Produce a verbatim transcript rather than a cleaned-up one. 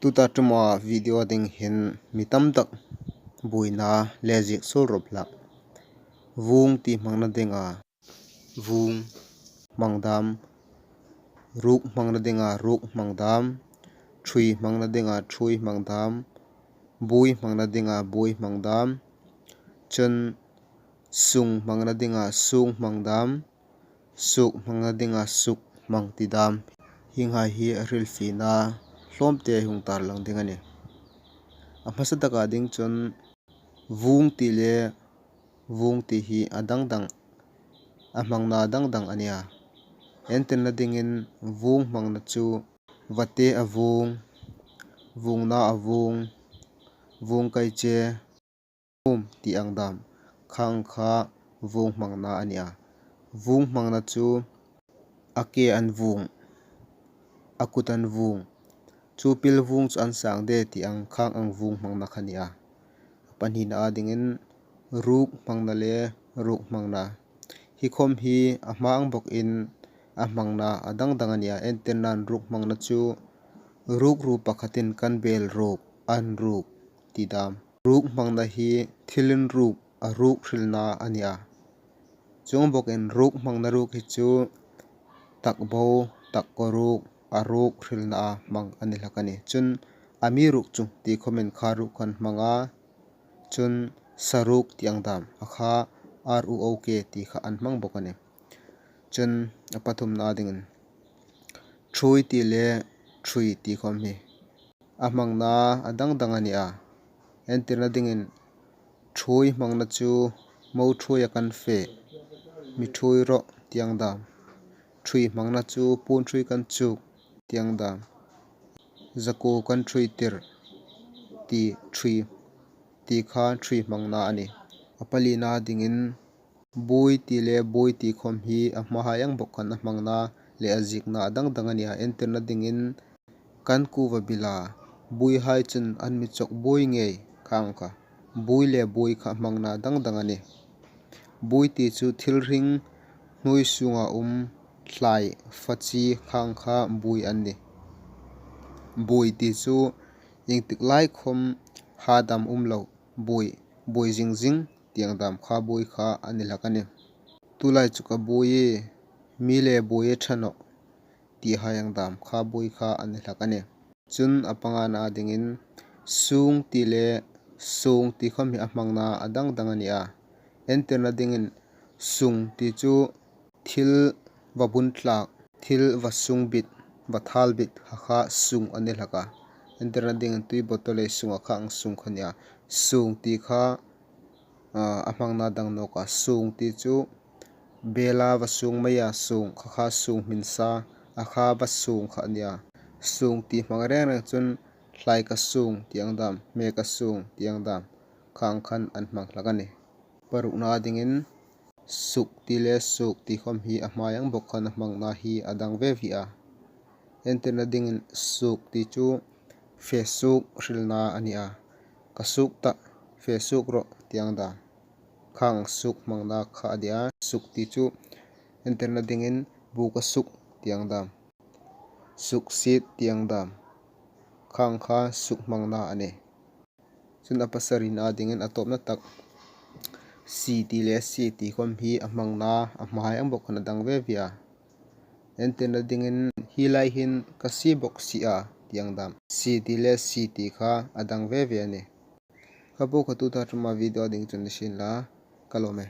Tuta ṭuma video ding hin mi tam tak buoina le ziek suol rawp hlak. Vung ti hmangna dinga vung hmang dam, ruk hmangna dinga ruk hmang dam, ṭhui hmangna dinga ṭhui hmang dam, buoi hmangna dinga buoi hmang dam, chun sung hmangna dinga sung hmang dam, suk hmangna dinga suk hmang ti dam. Hienghai hi a hrilfiena hlawmte hung tarlang ding a nih. A hmasa taka ding chun vung ti le vung ti hi a dang dang, a hmangna dang dang a nih a. Entirna dingin vung hmangna chu vate a vung, vungna a vung, vung kai che, um ti ang dam, khang kha vung hmangna a nih a. Vung hmangna chu a ke an vung, a kut an vung, chu pil vung chu an sang de ti ang khang ang vung hmangna kha a nih a. Pahnina a dingin ruk hmangna le ruk hmangna. Hi khawm hi a hma ang bawkin a hmangna a dang dang a nih a. Entirnan ruk hmangna chu ruk ru pakhatin kan bel ruk, an ruk ti dam. Ruk hmangna hi thil inruk, a ruk hrilna a nih a. Chuong bawkin ruk hmangna ruk hi chu takbo, takko ruk, a ruk hrilna a hmang a ni hlak a nih. Chun amiruokchu ti khawmin kha ruk kan hmang a, chun saruk ti ang dam, a kha R U O K ti kha an hmang bawk a nih. Chun a pathumna dingin ṭhui ti le ṭhui ti khawm hi a hmangna a dang dang a nih a. Entirna dingin ṭhui hmangna chu mo ṭhuoia kan fe, mi ṭhuoi rawh ti ang dam. Ṭhui hmangna chu puon ṭhuoi kan chuk ti ang dam. Zakuo kan ṭhuoi tir ti ṭhui, ti kha ṭhui hmangna a nih. A palina dingin buoi ti le buoi ti khawm hi a hmahai ang bawk khan a hmangna le a ziekna a dang dang a nih a. Entirna dingin kan kuva bila buoihai chun an mi chawk buoi ngei khang kha. Buoi le buoi kha hmangna dang dang a nih. Buoi ti chu thil hring hnuoi sunga um thlai fachi khang kha buoi an nih. Buoi ti chu iengtik lai khawm ha dam um lo, buoi, buoi zing zing ti ang dam kha buoi kha a ni hlak a nih. Tulai chu ka buoi, mi le buoi a ṭha nawh ti hai ang dam kha buoi kha a ni hlak a nih. Chun a pangana dingin sung ti le sung ti khawm hi a hmangna a dang dang a nih a. Entirna dingin sung ti chu thil va bun tlak, thil va sung bit, va thal bit kha kha sung a ni hlak a. Entirna dingin tui bottle ei sunga kha ang sung kha a nih a. Sung ti kha, ah, a hmangna dang nawk a. Sung ti chu bela va sung mai a, sung kha kha sung hmin sa, a kha va sung kha a nih a. Sung ti hmang reng reng chun thlai ka sung ti ang dam, hme ka sung ti ang dam khang khan an hmang hlak a nih. Parukna dingin suk ti le suk ti khawm hi a hmai ang bawk khan a hmangna hi a dang ve viau a. Entirna dingin suk ti chu fe suk hrilna a nih a. Ka suk ta, fe suk rawh ti ang dam khang suk hmangna kha a nih a. Suk ti chu entirna dingin bu ka suk ti ang dam, suk sit ti ang dam khang kha suk hmangna a nih. Chun a pasarina dingin a tawpna tak si ti le si ti khawm hi a hmangna a hmai ang bawk khan a dang ve viau a. Entirna dingin hi lai hin ka si bawk si a ti ang dam. Si ti le si ti kha a dang ve viau a nih. Kha po kha tuta ṭuma video ding chun ni sien la, ka lawm e.